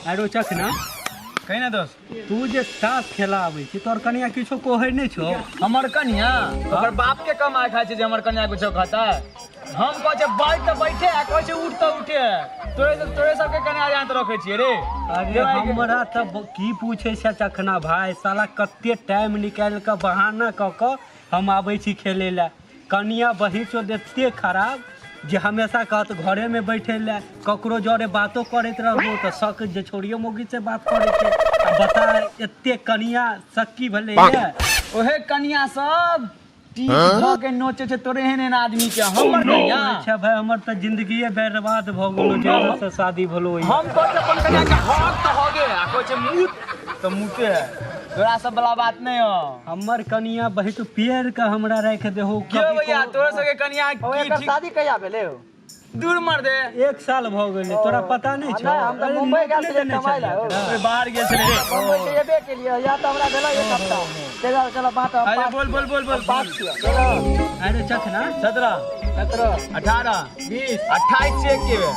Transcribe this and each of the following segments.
आरो चखना। कही ना दोस्त। तू जे ताश खेला आबै छी, तोर कनिया किछो कहै नहि छौ? हमर कनिया ओकर बाप के कमाय खाइ छै जे हमर कनिया कुछो कहता? हम कहै छै बैठ तऽ बैठे आ कहै छै उठ तऽ उठे। तोरे तोरे सबके कनिया यहाँ तऽ रखै छियै रे। अरे हमरा तऽ की पूछै छै चखना भाय, साला कते टाइम निकालि कऽ बहाना कऽ कऽ हम आबै छी खेलै लए। कनिया बहिचो एते खराब जे हमेशा कहत घरेमे बैठे लए। ककरो जरे बातो करैत रहबो तऽ शक जे छोड़ियो मौगी से बात करै छै। आ बता, एते कनिया शक्की भेलैए। ओहे कनिया सब टीप धऽ के नोचे छै तोरे एहन एहन आदमी के। हमर कनिया अच्छा भाई, हमर तऽ जिंदगीए बर्बाद भऽ गेलो जब से शादी भेलो। हम कहै छै अपन कनिया के हक तऽ हगे आ कहै छै मुत तऽ मुते है। तोरा सब वाला बात नहीं हो। हमर कनिया बहुत पेड़ के हमरा राख देहो। क्यों भैया, तोरा सबके कनिया ओ की एकर ठीक? शादी कहिया भेलै हो? दूर मर दे। 1 साल भऽ गेलै, तोरा पता नहि छौ? नहि, हम तऽ अरे मुम्बई गेल नौकरी छलियै देने कमाइ लए, छलियै हो। एकरा। ओए, बाहर गेल छलै रे। मुम्बई से एबे केलियै या तऽ हमरा भेलै 1 हफ्ता। चलो चलो बात हम अरे पाँच। बोल बोल बोल बोल। पाँच छियै, चलो। अरे चखना। 17, 17, 18, 20, 28 से एक के बे।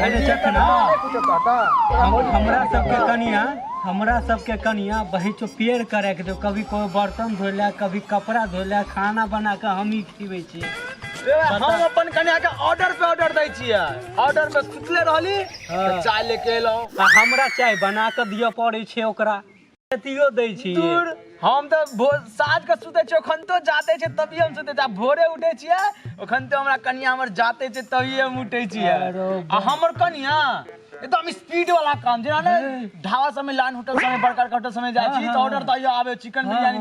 अरे चखना। नहि कुछो कहता तोरा। हमरा सबके कनिया, हमरा सबके कनिया बहिचो पेड़ करे के दो, कभी कोई बर्तन धोले, कभी कपड़ा धोले, खाना बना के हम ही खिबै छियै। रे, हम अपन कन्या के ऑर्डर पे ऑर्डर दै छियै। ऑर्डर पे सुतले रहली तऽ चाय लेके एलहुँ। आ हमरा चाय बना के दिअ पड़ै छै, ओकरा अथियो दै छियै। दूर, हम तऽ भोर साँझ के सुतै छियै, ओखन तो जाते छै तभी हम सुतै छियै। आ भोरे उठै छियै, ओखन तो हमरा कनिया हमर जाते छै तभी हम उठै छियै। अरे। आ हमर कनिया एकदम स्पीड वाला काम जेना ने ढाबा सब में, लाइन होटल सब में, बड़का बड़का होटल सब में जाइ छी तऽ ऑर्डर तऽ आबे चिकन बिरयानी।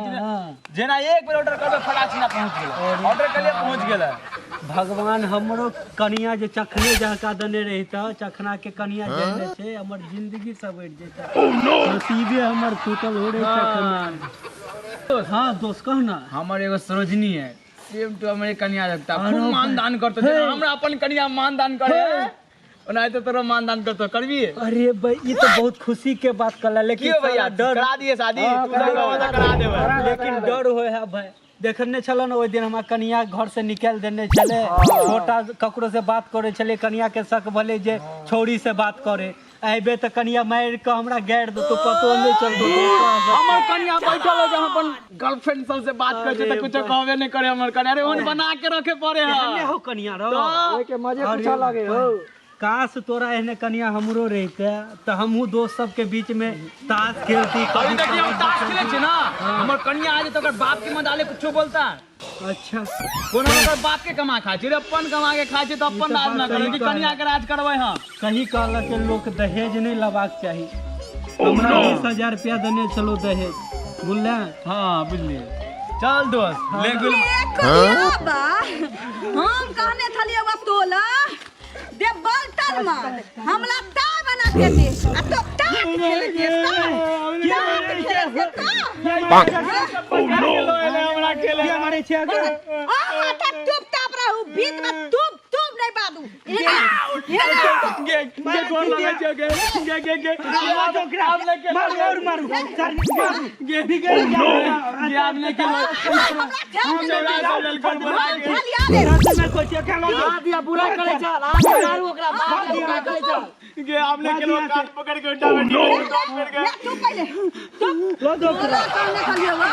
जेना एक बेर ऑर्डर करबै, फटाक सीना पहुंच गेलै। ऑर्डर केलियै, पहुंच गेलै। भगवान हमरो कनिया जे चखने जहका देने रहिता, चखना के कनिया जेने छै, हमर जिंदगी सवरि जेता। नसीबे हमर फूटल हो रे चखना। हाँ दोस्त, कह ना। हमर एगो सरोजनी है, सेम टू हमरे कनिया लगता। खूब मानदान करतो, जेना हमरा अपन कनिया मानदान करे ओनाहिते तोरो मानदान करतो। करबी? अरे भाई, ई तो बहुत खुशी के बात करला, लेकिन क्यों भैया? साला डर करा दिए शादी, तू सब कहबो तऽ करा देबै। लेकिन डर होए है भाई। देखने छलो ने ओहि दिन हमरा कनिया घर से निकालि देने छले। छोटा ककरो से बात करे छले, कनिया के शक भले जे छौड़ी से बात करे। अबे तऽ कनिया मारि के हमरा गारि देतो, पतो नहि चलतो। हमर कनिया बैठल है जे हम अपन गर्लफ्रेंड सब से बात करै छै तऽ कुछो कहबे नहि करे हमर कनिया। अरे ओहन बना के रखे पड़े है। एहने हो कनिया रो। ओहिके मजे कुछ अलग है हो। काश तोरा एहने कनिया हमरो रहिते तऽ हमहूँ दोस्त सबके बीच में ताश खेलती। अभी देखिए, हम ताश खेले छियै ना, हमर कनिया आ जेतै, ओकर बाप के मदाले कुछो बोलता। अच्छा। कोनो ओकर बाप के कमा खाइ छै रे? अपन कमा के खाइ छै तऽ अपन ई तऽ राज ना बात करै सही कि कहला। कनिया के राज करबै हम। सही कहलक के लोक दहेज नहि लेबाक चाही। हमरा 20,000 रुपया देने छलो दहेज, बुझले? हाँ, बुझलियै। चल दोस्त, ले गुल। बा, हम कहने छलियै वा तोला दे बलतन मत, हमला ता बना के दे आ तो ता खेले के ता ता खेले के ता। हमरा खेले किया मारै छियै? आ त चुप ताप रहू, बीच में तुप तुप नहीं बादू। गे गे, गोर लगै छियै गे गे गे गे। आब ले के मारू और मारू। गे गे, आब ले के हम चौरा सब लेल कर बना के। आ दिया बुरा करे चल, आ दिया मारू ओकरा, मार दिया बुरा करे चल। गे, आब ले के लोग काट पकड़ के उठा बैठी काट पकड़ के। चुप पहिले चुप। तोरा कहने छलियै वा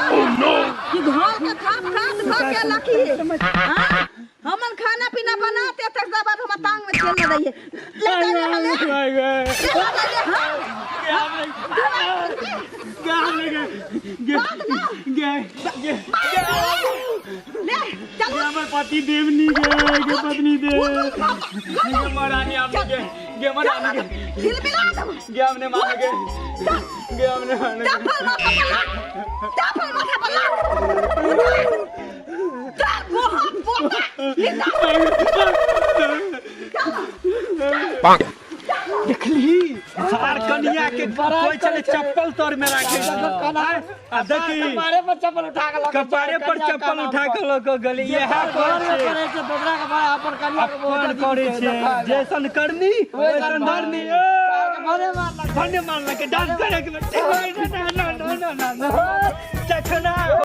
कि घर के खाप खाप धऽ के लखी। हाँ? हमन खाना पीना बनाते तक बाद हम टांग में खेलने रहिए। ले ले ले ले गे ले ले। हाँ। गे, आब ले गे गे गे गे ले चल। गे, हमर पति देवनी गे गे, पत्नी देव गे, महारानी आब गे गे, महारानी गे। झिलमिला दम। गे, हमने माने गे गे, हमने माने। चप्पल माथा पर ला, चप्पल माथा पर ला। चल गोहा पोता निकाल। देखली सार कनिया के कोई चले चप्पल तोर में राखे छै। आ देखी कपारे पर चप्पल उठा के लऽ के कपारे पर कनिया चप्पल के उठा के लऽ के गेलै। इएह घर में करै छै। करै छै दोसरा के भाई, अपन कनिया के अपन करै छै। जैसन करनी वैसन धरनी। ए भने मारलक। भने मारलक। डांस करे के ना ना ना ना ना ना।